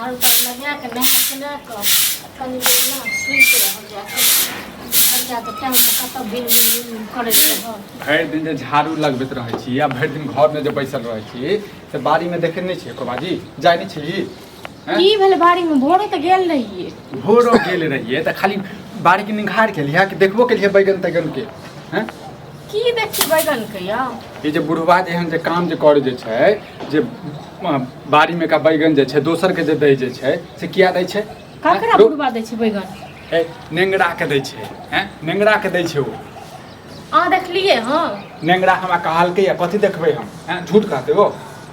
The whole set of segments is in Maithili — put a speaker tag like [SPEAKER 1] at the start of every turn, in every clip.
[SPEAKER 1] झाड़ू ताड़ू लगा कऽ नहा सुना कऽ कनि देर ने सुति रहब जा कऽ घरके तऽ टाइमसँ कतऽ बिन बिन बिन करैत रहब।
[SPEAKER 2] भरि दिन जे झाड़ू लगबैत रहै छी या भरि दिन घरमे जे बैसल रहै छी से बाड़ीमे देखै नहि छियै एको बाजी जाइ नहि छी हैं?
[SPEAKER 1] की भेल बाड़ीमे? भोरे तऽ गेल रहियै।
[SPEAKER 2] भोरो गेल रहियै तऽ खाली बाड़ीके निंघार केलियै कि देखबो केलियै बैगन तैगनके? हैं?
[SPEAKER 1] की देखियै बैगन के यौ?
[SPEAKER 2] ई जे बुढ़वा जे एहन जे काम जे करै जे छै जे बाड़ीमे का बैगन जे छै दोसरके जे दै जे छै से किया दै छै?
[SPEAKER 1] ककरा बुढ़वा दै छै बैगन?
[SPEAKER 2] ए, नेंगरा के दै छै। हैं, नेंगरा के दै छै ओ।
[SPEAKER 1] अहाँ देखलियै? हँ,
[SPEAKER 2] नेंगरा हमरा कहलकै या कथी देखबै हम? हैं, झूठ कहतै ओ?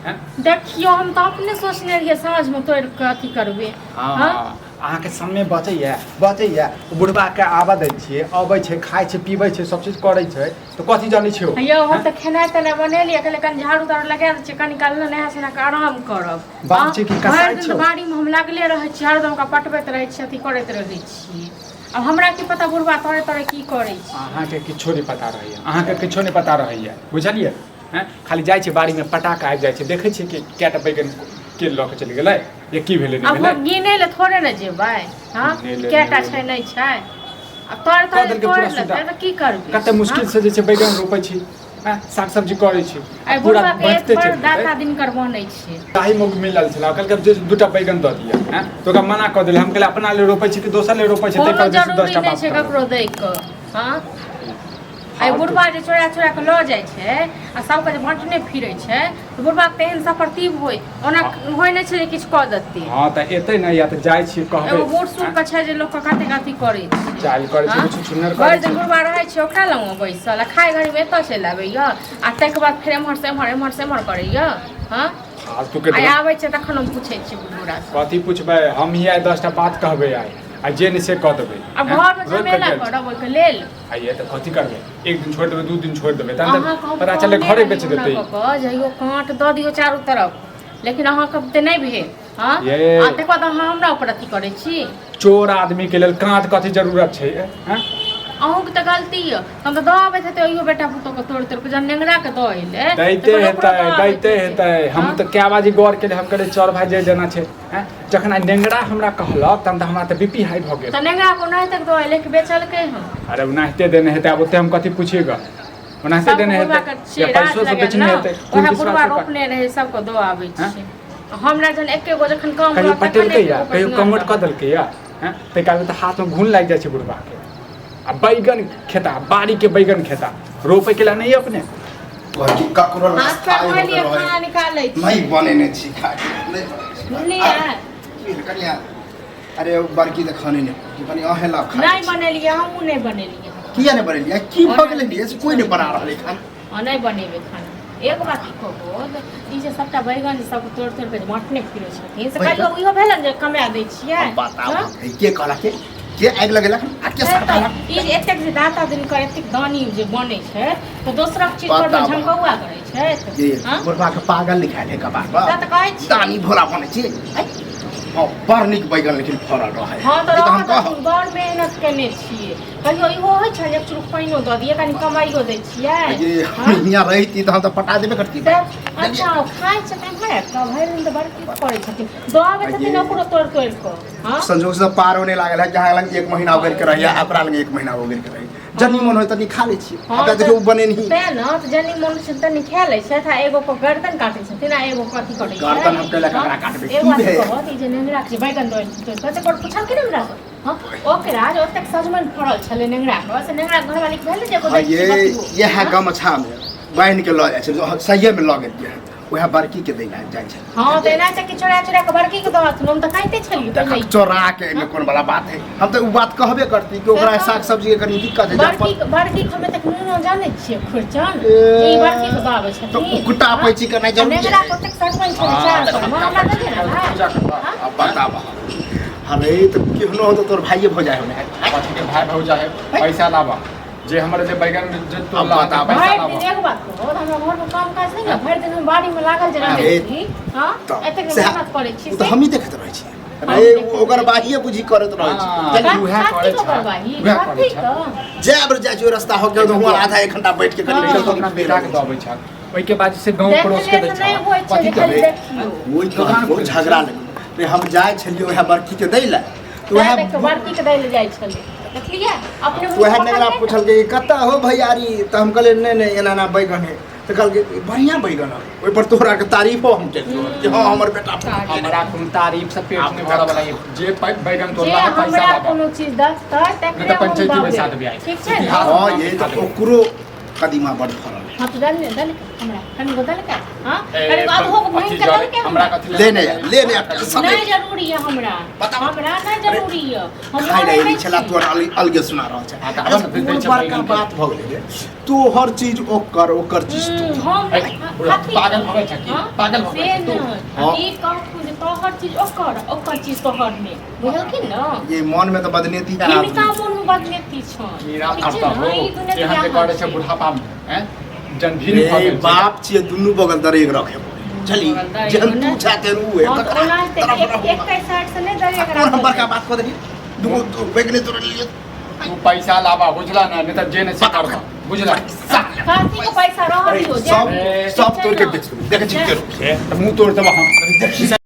[SPEAKER 2] हैं?
[SPEAKER 1] देखियौ, हम तऽ अपने सोचने रहियै साँझमे तोड़ि कऽ अथी करबै।
[SPEAKER 2] हँ, अहाँके समय बचैए बचैए। ओ बुढ़बाके आबऽ दै छियै, अबै छै, खाइ छै, पीबै छै, सब चीज करै छै, तऽ कथी जानै छै ओ?
[SPEAKER 1] यौ, हम तऽ खेनाइ तेनाइ बनेलियै, कहलियै कनि झाड़ू ताड़ू लगा दै छियै, कनि काल ने नहा सोना कऽ आराम करब।
[SPEAKER 2] बात छै कि
[SPEAKER 1] भरि
[SPEAKER 2] कसाइ
[SPEAKER 1] दिन
[SPEAKER 2] छौ।
[SPEAKER 1] तऽ बाड़ीमे हम लागले रहै छियै, हरदम ओकरा पटबैत रहै छियै, अथी करैत रहै छियै। आब हमरा की पता बुढ़बा तोड़े तोड़े की करै छै।
[SPEAKER 2] अहाँके किछो नहि पता रहैए, अहाँके किछो नहि पता रहैए, बुझलियै? हैं, खाली जाइ छै बाड़ीमे, पटा कऽ आबि जाइ छै। देखै छियै कि कएटा बैगन के लऽ कऽ चलि गेलै या की भेलै नहि
[SPEAKER 1] आब
[SPEAKER 2] भेलै।
[SPEAKER 1] हम गिनै लए थोड़े ने जेबै। हँ,
[SPEAKER 2] गिनै लए
[SPEAKER 1] कएटा
[SPEAKER 2] नहि।
[SPEAKER 1] छै नहि छै, आब तोड़ि
[SPEAKER 2] कऽ
[SPEAKER 1] तोड़ि
[SPEAKER 2] देलकै
[SPEAKER 1] तोड़ि
[SPEAKER 2] पूरा
[SPEAKER 1] लेतै
[SPEAKER 2] सुद्धा।
[SPEAKER 1] तऽ की करबै?
[SPEAKER 2] कते मुश्किल से जे छै बैगन रोपै छी, हैं, साग सब्जी करै छी,
[SPEAKER 1] आइ
[SPEAKER 2] पूरा
[SPEAKER 1] बुढ़बा के एक
[SPEAKER 2] बचते
[SPEAKER 1] बड़
[SPEAKER 2] चलि जेतै।
[SPEAKER 1] दाता दिनकर बनै छै।
[SPEAKER 2] ताही मौक मिलल छलै, कहलकै जे दूटा बैगन दऽ दिअ। हैं, तऽ ओकरा मना कऽ देलै। हम कहलियै अपना ले रोपै छी कि दोसर ले रोपै छी? ताहि
[SPEAKER 1] कोनो
[SPEAKER 2] पर जे छै
[SPEAKER 1] जरूरी
[SPEAKER 2] 10टा
[SPEAKER 1] नहि
[SPEAKER 2] बात
[SPEAKER 1] छै
[SPEAKER 2] करब।
[SPEAKER 1] ककरो दै के। हँ, आइ बुढ़बा जे चोरा चोरा कऽ लऽ जाइ छै आ सबके जे बाँटने फिरै छै तऽ बुढ़बाके तेहन सफरतीब होइ ओना होइ नहि छै जे किछु कऽ देतै।
[SPEAKER 2] हँ, तऽ एतै ने या तऽ जाइ छी कहबै।
[SPEAKER 1] एगो बूढ़ सूढ़ के छै जे लोकके कतेक अथी करै छै,
[SPEAKER 2] चालि करै छै,
[SPEAKER 1] हँ?
[SPEAKER 2] छुछुन्नर
[SPEAKER 1] भरि
[SPEAKER 2] करै
[SPEAKER 1] दिन
[SPEAKER 2] छै।
[SPEAKER 1] बुढ़बा रहै छै ओकरा लगमे बैसल आ खाय घड़ीमे एतऽ चलि आबैया आ ताहिके बाद फेर एम्हर से एम्हर, एम्हर से एम्हर करैया। हँ,
[SPEAKER 2] फालतूके।
[SPEAKER 1] आइ आबै छै तखन हम पूछै छियै बुढ़बा से।
[SPEAKER 2] कथी पुछबै? हम ही आइ 10टा बात कहबै आइ, आ जे नहि से कऽ देबै।
[SPEAKER 1] आब
[SPEAKER 2] हैं?
[SPEAKER 1] घरमे
[SPEAKER 2] रोकि कऽ
[SPEAKER 1] झमेला
[SPEAKER 2] गेल छी।
[SPEAKER 1] करब ओहिके लेल?
[SPEAKER 2] आइए तऽ कथी करबै? एक दिन छोड़ि देबै, 2 दिन छोड़ि देबै, तहन
[SPEAKER 1] अहाँके
[SPEAKER 2] तऽ
[SPEAKER 1] हम
[SPEAKER 2] पता चललै
[SPEAKER 1] कहने
[SPEAKER 2] घरे
[SPEAKER 1] रही
[SPEAKER 2] बेच
[SPEAKER 1] ओना
[SPEAKER 2] देतै।
[SPEAKER 1] कऽ कऽ जइयो काँट दऽ दियौ चारू तरफ, लेकिन अहाँके तऽ नहि भेल। हँ,
[SPEAKER 2] ये।
[SPEAKER 1] आ तकर बाद अहाँ हमरा ऊपर अथी करै छी।
[SPEAKER 2] चोर आदमीके लेल काँट कथी जरूरत छै? हैं?
[SPEAKER 1] अहूँके तऽ गलती यऽ, हम तऽ दऽ आबैत हेतै ओहियो बेटा पुतोहके तोड़ि तोड़ि कऽ, जहन नेंगरा के दऽ एलै
[SPEAKER 2] दैते
[SPEAKER 1] तखन ओकरो
[SPEAKER 2] हेतै।
[SPEAKER 1] दऽ आबैत
[SPEAKER 2] दैते
[SPEAKER 1] हेतै।
[SPEAKER 2] हेतै। हम
[SPEAKER 1] हँ?
[SPEAKER 2] तऽ कए बाजी गौर केलियै, हम कहलियै चल भाइ, जे जेना छै। हैं, जखन आइ नेंगरा हमरा कहलक तहन तऽ हमरा तऽ बीपी हाई भऽ गेल।
[SPEAKER 1] तऽ नेंगरा को ओनाहिते दऽ एलै कि बेचलकै हँ?
[SPEAKER 2] अरे, ओनाहिते देने हेतै। आब ओते हम कथी पूछिएगा? ओनाहिते
[SPEAKER 1] सबके
[SPEAKER 2] देने
[SPEAKER 1] बुढ़बा
[SPEAKER 2] हेतै
[SPEAKER 1] के
[SPEAKER 2] या
[SPEAKER 1] छै राज
[SPEAKER 2] पैसो से
[SPEAKER 1] लगल
[SPEAKER 2] बेचने
[SPEAKER 1] ने
[SPEAKER 2] हेतै। कोन
[SPEAKER 1] ओएह
[SPEAKER 2] विश्वास
[SPEAKER 1] बुढ़बा
[SPEAKER 2] ओकर?
[SPEAKER 1] रोपने रहै, सबके दऽ आबै
[SPEAKER 2] हँ?
[SPEAKER 1] छै। हमरा जहन एके गो जखन काम
[SPEAKER 2] कहियो
[SPEAKER 1] रहत तखन
[SPEAKER 2] पटेलकै
[SPEAKER 1] एके
[SPEAKER 2] या
[SPEAKER 1] गो
[SPEAKER 2] कहियो
[SPEAKER 1] पर
[SPEAKER 2] कमोट कऽ देलकै या? हैं, ताहि कालमे तऽ हाथमे घून लागि जाइ छै बुढ़बाके। आ बैगन खेता, बाड़ीके बैगन खेता, रोपैके लिए नहि अपने।
[SPEAKER 3] कहै कि ककरो
[SPEAKER 1] हाथ पैर
[SPEAKER 3] रस्ता
[SPEAKER 1] धोइ लिअ, खाना निकालै छी।
[SPEAKER 3] नहि बनेने छी खाय नहि बनेने छी।
[SPEAKER 1] बुझलियै?
[SPEAKER 3] की भेल कनिया? अरे ओ बड़की तऽ खाने नहि कनि अहें ला खा।
[SPEAKER 1] नहि बनेलियै, हमहूँ नहि बनेलियै।
[SPEAKER 3] किया नहि बनेलियै? की भऽ गेलै? ये से कोइ नहि बना रहलै खाना।
[SPEAKER 1] आ नहि बनेबै खाना। एक बात की कहबो, ई जे सबटा बैगन जे सब तोड़ि तोड़ि कऽ जे बाँटने फिरै छथिन से
[SPEAKER 3] बैगन?
[SPEAKER 1] कहियो इहो भेलन जे कमा दै छियै?
[SPEAKER 3] अब बताउ।
[SPEAKER 1] हँ?
[SPEAKER 3] के कहलक? के के आगि लगेलक आ के
[SPEAKER 1] से
[SPEAKER 3] सरकालक?
[SPEAKER 1] तऽ ई जे एतेक जे दाता दिनकर एतेक दानी जे बनै छै तऽ दोसरक चीज पर
[SPEAKER 3] बताउ।
[SPEAKER 1] झमकौआ करै छै।
[SPEAKER 3] ये
[SPEAKER 1] हँ?
[SPEAKER 3] बुढ़बा के पागल लिखायल है कपार पर।
[SPEAKER 1] से तऽ कहै छी।
[SPEAKER 3] दानी भोला बनै छी। हँ, बड़ नीक बैगन लेकिन फड़ल रहै।
[SPEAKER 1] हँ तऽ
[SPEAKER 3] ई तऽ हम
[SPEAKER 1] रहऽ
[SPEAKER 3] कहब।
[SPEAKER 1] देथिन, बड़ मेहनत केने छियै। कहियो इहो होइ छै जे एक चुरुक पानिओ दऽ दियै, कनि कमाइयो दै छियै?
[SPEAKER 3] ये
[SPEAKER 1] हँ?
[SPEAKER 3] हियाँ रहिती तऽ हम तऽ पटा देबे करती।
[SPEAKER 1] से अच्छा खाइ छै तऽ एम्हर आबि कऽ भरि दिन तऽ बड़की करै छथिन, दऽ आबै छथिन
[SPEAKER 3] ये।
[SPEAKER 1] ओकरो तोड़ि तोड़ि कऽ। हँ,
[SPEAKER 3] संजोग से पारो नहि लागल है। जहाँ लग एक महीना हो गेल के रहिए, ओकरा लग एक महीना हो गेल के रही, जनी मन होय तनी खा लै छी।
[SPEAKER 1] हँ,
[SPEAKER 3] आब देखियौ ओ बनेनही।
[SPEAKER 1] तें ने तऽ जनी मन छै तनी खा लै छथि आ एगो के गर्दन काटै छथिन आ एगो कथी करै छै।
[SPEAKER 3] गर्दन हम कैला ककरा काटबै?
[SPEAKER 1] एगो
[SPEAKER 3] की
[SPEAKER 1] बात
[SPEAKER 3] भेल?
[SPEAKER 1] कहत, ई जे नेंगरा के जे बैगन दऽ तोड़ि कऽ से पुछलखिन हमरा? हँ, ओकरा जे ओतेक सजमनि फड़ल छलै नेंगरा के, से नेंगरा घरवाली के भेलै जे एगो
[SPEAKER 3] हाँ,
[SPEAKER 1] दै
[SPEAKER 3] ये
[SPEAKER 1] छियै बतियो?
[SPEAKER 3] इएह
[SPEAKER 1] हँ?
[SPEAKER 3] गमछा में बान्हि के लऽ जाइ छै, सहिए में लऽ गेलियै, उएह बड़की के दै लए जाइ छै।
[SPEAKER 1] हँ, तऽ एना छै कि चोरा चोरा कऽ बड़की के दऽ हथुन, हम तऽ कहिते छलियै
[SPEAKER 3] देखा
[SPEAKER 1] पहिले।
[SPEAKER 3] चोरा के एहिमे कोन वाला बात है? हम तऽ ओ बात कहबे करती कि ओकरा
[SPEAKER 1] से तऽ-
[SPEAKER 3] साग सब्जी के कनी दिक्कत है।
[SPEAKER 1] बड़की बड़की हमे तक नुनो जानै छियै खुरचन
[SPEAKER 3] ए,
[SPEAKER 1] ई बड़की के दऽ आबै
[SPEAKER 3] तऽ
[SPEAKER 1] छथिन।
[SPEAKER 3] उकटा पैची के नहि जरूरी
[SPEAKER 1] नेंगरा
[SPEAKER 3] है।
[SPEAKER 1] कतेक सजमनि छलै चार पर हमरा दऽ दे ने भाय।
[SPEAKER 2] पूजा करबा।
[SPEAKER 1] हँ?
[SPEAKER 3] अब बताबह, अरे तऽ केहनो हो तऽ तोर भाइये भऽ जाइ होने।
[SPEAKER 2] कथी के भाई भौजा है? पैसा लाबा, जे हमर जे बैगन जे तोड़ला
[SPEAKER 3] अब बताबऽ।
[SPEAKER 2] पैसा
[SPEAKER 1] भरि
[SPEAKER 2] लाबा।
[SPEAKER 1] दिन एक बात कहू, हमरा घरमे काम काज नहि ने, भरि दिन हम बाड़ीमे लागल जे रहै
[SPEAKER 3] अरे,
[SPEAKER 1] छी। हँ,
[SPEAKER 3] तऽ
[SPEAKER 1] एतेक
[SPEAKER 3] सएह-
[SPEAKER 1] मेहनत करै छी
[SPEAKER 3] ओ तऽ
[SPEAKER 1] से।
[SPEAKER 3] हमही देखैत रहै छियै।
[SPEAKER 1] हम
[SPEAKER 3] अरे
[SPEAKER 1] देखैत
[SPEAKER 3] ओकर
[SPEAKER 1] रहै छी।
[SPEAKER 3] बाहिए बुझी करैत रहै छै।
[SPEAKER 2] हाँ,
[SPEAKER 3] चल,
[SPEAKER 2] उएह
[SPEAKER 1] कथी
[SPEAKER 2] करै
[SPEAKER 1] के
[SPEAKER 2] छै।
[SPEAKER 1] बाही?
[SPEAKER 2] उएह करै
[SPEAKER 1] कथी
[SPEAKER 2] छै।
[SPEAKER 1] के?
[SPEAKER 3] जाय बेर जाइ छी ओहि रास्ता हो गेल तऽ हुआँ आधा एक घंटा बैठ के कनि
[SPEAKER 1] हाँ।
[SPEAKER 3] बैठल
[SPEAKER 2] अपना बेटा के दबै छै, ओहिके बाद से गाँव पड़ोस के
[SPEAKER 1] देखले
[SPEAKER 2] दै
[SPEAKER 1] से नहि
[SPEAKER 2] छै।
[SPEAKER 1] होइ छै
[SPEAKER 2] कथी
[SPEAKER 1] जे खाली
[SPEAKER 2] करबै?
[SPEAKER 1] देखियौ।
[SPEAKER 3] ओहि
[SPEAKER 2] दोकान
[SPEAKER 3] बहुत
[SPEAKER 2] खोलै
[SPEAKER 3] झगड़ा
[SPEAKER 2] छै।
[SPEAKER 3] लगल। रे हम जाइ छलियै उएह बड़की के दै लए तऽ उएह
[SPEAKER 1] देखियौ बड़की के दै लए जाइ छलै, देखलियै अपने मुँह
[SPEAKER 3] उएह
[SPEAKER 1] पकड़लै
[SPEAKER 3] नेगरा
[SPEAKER 1] ने।
[SPEAKER 3] पुछलकै कि कतऽ हो भैयारी, तऽ हम कहलियै नहि नहि एना एना बैगन है, तऽ कहलकै बढ़िआँ बैगन है। ओहिपर तोहरा के तारीफो हम केलियौ कि हँ हमर बेटा।
[SPEAKER 2] हमरा कोनो तारीफ से पेट नहि भरऽ वाला ये। जे बैगन
[SPEAKER 1] जे
[SPEAKER 2] तोड़ला है पैसा
[SPEAKER 1] हमरा
[SPEAKER 2] लागा।
[SPEAKER 1] कोनो चीज देतै तकरे
[SPEAKER 2] नहि तऽ
[SPEAKER 1] हम
[SPEAKER 2] पंचायती
[SPEAKER 1] देबै।
[SPEAKER 2] बैसा देबै आइ।
[SPEAKER 1] ठीक छै ने?
[SPEAKER 2] इतिहास।
[SPEAKER 3] हँ ये तऽ ओकरो कदीमा बड फड़ल है।
[SPEAKER 1] हाँ, तऽ देल देल हमरा कनिगो देलकै। हाँ,
[SPEAKER 2] ए,
[SPEAKER 1] कनिगो आधो गो
[SPEAKER 2] अथी
[SPEAKER 1] भूमि के
[SPEAKER 2] जरे-
[SPEAKER 1] देलकै
[SPEAKER 2] हमरा
[SPEAKER 1] हमरा।
[SPEAKER 2] कथी
[SPEAKER 3] ले ने यार, ले ने यार, टेंशन
[SPEAKER 1] नहि
[SPEAKER 3] नहि।
[SPEAKER 1] जरूरी है हमरा।
[SPEAKER 3] बताउ।
[SPEAKER 1] हमरा नहि जरूरी है, हम
[SPEAKER 3] खाय
[SPEAKER 1] मरै
[SPEAKER 3] लए
[SPEAKER 1] नहि
[SPEAKER 3] छला
[SPEAKER 1] छी।
[SPEAKER 3] तोहर अलगे सुना रहल छै।
[SPEAKER 2] हाँ, तऽ आबऽ ने,
[SPEAKER 3] अच्छा,
[SPEAKER 2] दै छै
[SPEAKER 3] कोनो बड़का
[SPEAKER 2] बैगन के।
[SPEAKER 3] बात भऽ गेलै रे, तोहर चीज ओकर, ओकर चीज तू।
[SPEAKER 1] हम
[SPEAKER 2] ए, बुढ़ा, पागल भऽ गेल छै की?
[SPEAKER 1] हाँ?
[SPEAKER 2] पागल भऽ गेल
[SPEAKER 1] से
[SPEAKER 2] छै तू?
[SPEAKER 1] नहि।
[SPEAKER 3] हाँ।
[SPEAKER 1] ई कहथुन जे तोहर चीज ओकर, ओकर चीज तोहर नहि, बुझलखिन ने?
[SPEAKER 3] ये मन में तऽ बदनेती है
[SPEAKER 1] हिनका
[SPEAKER 3] आदमी।
[SPEAKER 1] मोन मे बदनेती छनि।
[SPEAKER 2] मीरा
[SPEAKER 1] ठीक छै
[SPEAKER 2] करता
[SPEAKER 1] ने?
[SPEAKER 2] हो
[SPEAKER 1] ई दुनिया
[SPEAKER 2] एहन जे
[SPEAKER 1] बियाह
[SPEAKER 2] करै छै
[SPEAKER 1] छै।
[SPEAKER 2] बुढ़ापा मे हैं जनधीन भऽ
[SPEAKER 3] रे
[SPEAKER 2] गेल छै।
[SPEAKER 3] बाप छियै, दुनू बगल दरेग रखे पड़े। चली
[SPEAKER 1] बगल दरेग
[SPEAKER 3] जेहन
[SPEAKER 1] ने।
[SPEAKER 3] तू छा तेहन उ है।
[SPEAKER 1] हाँ, तऽ
[SPEAKER 3] ककरा
[SPEAKER 1] ओनाहिते
[SPEAKER 3] तरफ
[SPEAKER 1] एक
[SPEAKER 3] रहू।
[SPEAKER 1] एक साइड से नहि दरेग
[SPEAKER 3] कोन हम
[SPEAKER 1] राखल
[SPEAKER 3] बड़का
[SPEAKER 1] छै।
[SPEAKER 3] बात कऽ देलियै? दूगो दू बैगने तोड़ लेलियै।
[SPEAKER 2] तू पैसा लाबा, बुझला ना? नहीं तऽ जे नहि से करबा, बुझला?
[SPEAKER 1] काफी के पैसा रहऽ दियौ।
[SPEAKER 3] सब
[SPEAKER 2] ए,
[SPEAKER 3] सब तोड़ के देख, देखै छी केरो।
[SPEAKER 2] तऽ मुँह तोड़ देबा हम।
[SPEAKER 3] देखी।